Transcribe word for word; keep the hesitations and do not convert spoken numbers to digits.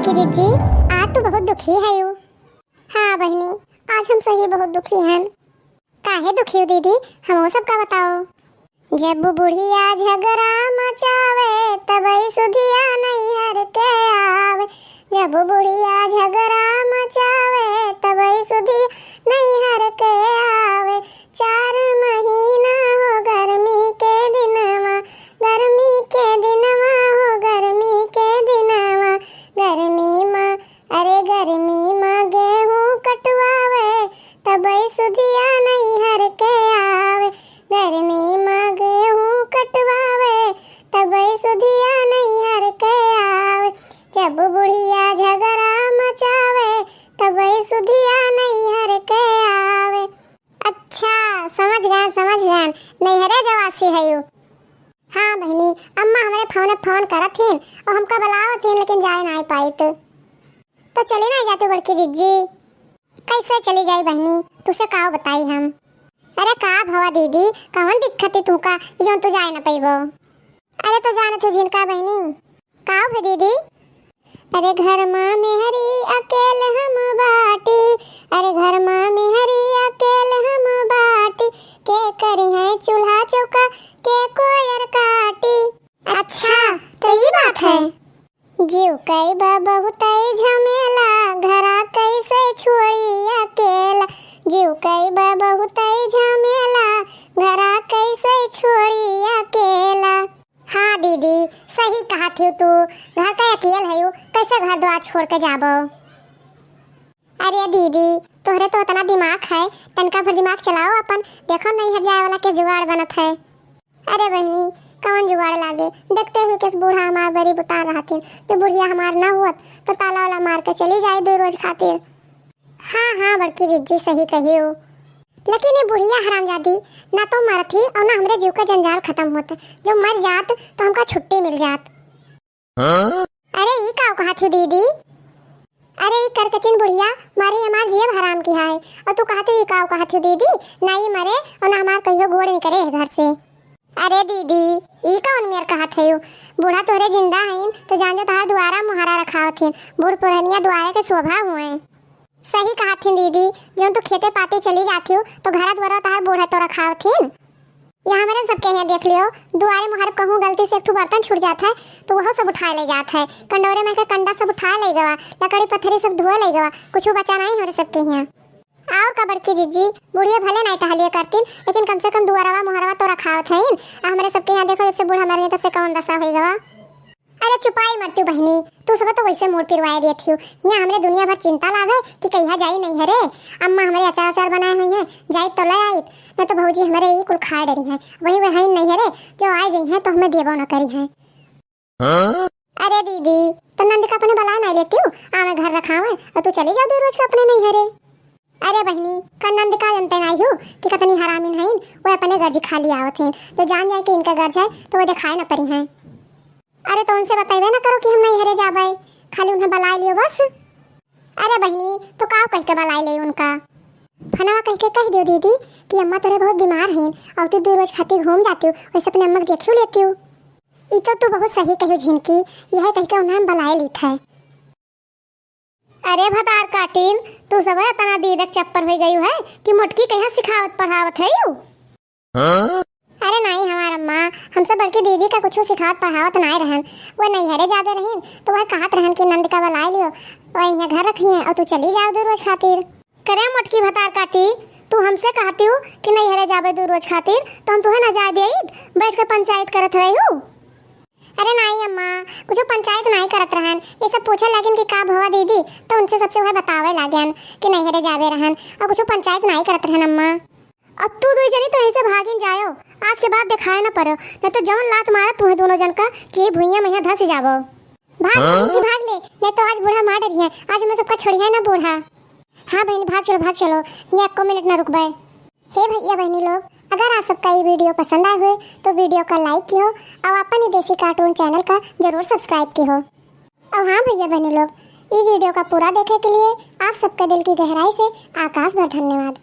बड़की जिज्जी, आज तू बहुत दुखी हयू। हाँ बहिनी, आज हम सही बहुत दुखी हन। काहे दुखी हो दीदी, हमहू सबका बताओ। जब बुढ़िया झगड़ा मचावे, तबई सुधिया नैहर के आवे। जब बुढ़िया झगड़ा मचावे, तबई सुधिया नैहर के आवे। चार महीना हो गर्मी के दिनवा, गर्मी के दिनवा हो, गर्मी के दिनवा, गर्मी मा, अरे गर्मी मा गेहूं कटवावे, तबई सुधिया नैहर के आवे। गर्मी मा गेहूं कटवावे, तबई सुधिया नैहर के आवे। जब बुढ़िया झगड़ा मचावे, तबई सुधिया नैहर के आवे। अच्छा, समझ गए, समझ गए, नैहरे जवासी हयू। हाँ बहिनी, अम्मा हमरे फोने फोन करत हिन और हमका बुलावत हिन, लेकिन जाए नाई पाइत। तो चली ना जाते बड़की जिज्जी। कैसे चली जाई बहिनी, तुसे का बताई हम। अरे का भवा दीदी, कौन दिक्कत है तुका कि जौन तू जाए न पइबो? अरे तो जानत हो झिनका बहिनी। का भे दीदी? अरे घर मा मेहरी अकेल हम बाटी, अरे घर मा मेहरी अकेल हम बाटी, के करी है चूल्हा चौका, के कोयर काटी। अच्छा, तो ई बात है। जीव कई बा बहुतई झमेला, घरा कैसे छोड़ी अकेला। जीव कई बा बहुतई झमेला, घरा कैसे छोड़ी अकेला। हाँ दीदी, सही कहत हो तू, घर का अकेल हयू, कैसे घर द्वार छोड़ के जाबो? अरे दीदी, तोहरे तो इतना दिमाग है, तनका भर दिमाग चलाओ अपन, देखो नैहर जाए वाला के जुगाड़ बनत है। अरे बहिनी, कवन जुगाड़ लागे, देखते हुए केस बूढ़ा हमार बड़ी बुतार रहथिन, जो बुढ़िया हमार ना हुअत तो ताला वाला मार के चली जाए दो रोज खातिर। हाँ हाँ बड़की जिज्जी, सही कहियो। लेकिन ये बुढ़िया हरामजादी ना तो मरत ही और ना हमरे जीव का जंजाल खत्म होत, जो मर जात तो हमका छुट्टी मिल जात। हाँ? अरे ई का कहत हो दीदी? अरे ई करकचिन बुढ़िया मारे हमार जीव हराम किहा है, और तू कहत हो ई का कहत हो दीदी? ना ई मरे और ना हमार कहियो गोड़ निकरे है घर से। अरे दीदी, ई कौन मेर कहत हयू? बूढ़ा तोहरे जिंदा हईन तो जान जा तोहार दुआरा मुहारा रखावत हिन। बूढ़ पुरनिया दुआरे के शोभा हुए। सही कहत हिन दीदी, जौन तू खेते पाती चली जात हू तो घरा दुआरा तोहार बूढ़ा तो रखावत हिन। यहाँ हमरे सबके यहाँ देख लियो, दुआरे मुहारे कहूँ गलती से एक ठो बर्तन छूट जात है तो वह सब उठाए ले जात है। कंडोरे में के कंडा सब उठाए ले गवा, लकड़ी पत्थरी सब धोए ले गवा, कुछ बचा नहीं हमरे सबके यहाँ। और का बड़की जिज्जी, बुढ़िया भले नाई टहलिए करतीन, लेकिन कम से कम दुआरवा मोहरवा तो रखावत हईन। आ हमरे सबके यहाँ देखो, जब से बूढ़ा मर गए, तब से कौन दशा होई गवा। अरे चुपाई मरती बहिनी, तू सब तो वैसे मूड पिरवाए देत हियो। यहाँ हमरे दुनिया भर चिंता लागे कि कहिया जाई नैहरे। अम्मा हमरे अचार अचार बनाए हुई हैं, जाई तो ले आईत, नहीं तो भौजी हमरे ई कुल खाए डरी हैं। वही वह हईन नैहरे, जो आए जई हैं तो हमें देबो न करी हैं। हाँ? अरे दीदी, तो नंद का अपने बलाए ना लेती हूँ, आवे घर रखावे और तू चली जाओ दो रोज का अपने नैहरे। अरे बहिनी, का नंद का जनते नाई हो कि कतनी हरामिन हईन, वो अपने गर्जी खाली आवत हैं, तो जान जाए कि इनका गर्ज है तो वो दिखाए ना परी हैं। अरे तो उनसे बताइबे ना करो कि हम नैहरे जाबे, खाली उन्हें बलाए लियो बस। अरे बहिनी, तो का कह के बलाए ले उनका? फनवा कह के कह दियो दीदी कि अम्मा तोरे बहुत बीमार हैं और तू दो रोज खातिर घूम जाती हो, वैसे अपने अम्मा के देखियो लेती हो। ई तो तू बहुत सही कहियो झिनकी, यह कह के उन्हें हम बलाए लीत है। अरे भतार काटिन, तू सब इतना दीदक चप्पर हो गई है कि मोटकी कहाँ सिखावत पढ़ावत है यू? हाँ? अरे नाई हमार अम्मा, हम सब बड़की दीदी का कुछ सिखावत पढ़ावत नाई रहन। वो नैहरे जाबे रहीन तो वह कहत रहन कि नंद का बलाए लियो, वह यहाँ घर रखी है और तू चली जाओ दो रोज खातिर। करे मोटकी भतार काटी, तू हमसे कहती हो कि नैहरे जाबे दो रोज खातिर तो हम तुहे ना जाए देईत, बैठ के पंचायत करत रही हो। अरे नाई अम्मा, कुछ पंचायत नाई करत रहन। ये सब पूछे लागिन कि का भवा दीदी, तो उनसे सबसे वह बतावे लागन कि नैहरे जाबे रहन और कुछ पंचायत नाई करत रहन अम्मा। अब तू दुई जनी तो यहीं से भागिन जायो, आज के बाद दिखाए ना पड़ो, नहीं तो जवन लात मारत तुहे दोनों जन का कि भुइयां में यहाँ धस जाबो। भाग ले हाँ? पिंकी, भाग ले, नहीं तो आज बूढ़ा मार डरी है, आज हमें सबका छोड़ी है ना बूढ़ा। हाँ बहनी, भाग चलो, भाग चलो, ये एको मिनट ना रुकबे। हे भैया बहनी लोग, अगर आप सबका ये वीडियो पसंद आए हुए तो वीडियो का लाइक किहो और अपन ही देसी कार्टून चैनल का जरूर सब्सक्राइब किहो। और हाँ भैया बहनी लोग, ये वीडियो का पूरा देखे के लिए आप सबका दिल की गहराई से आकाश भर धन्यवाद।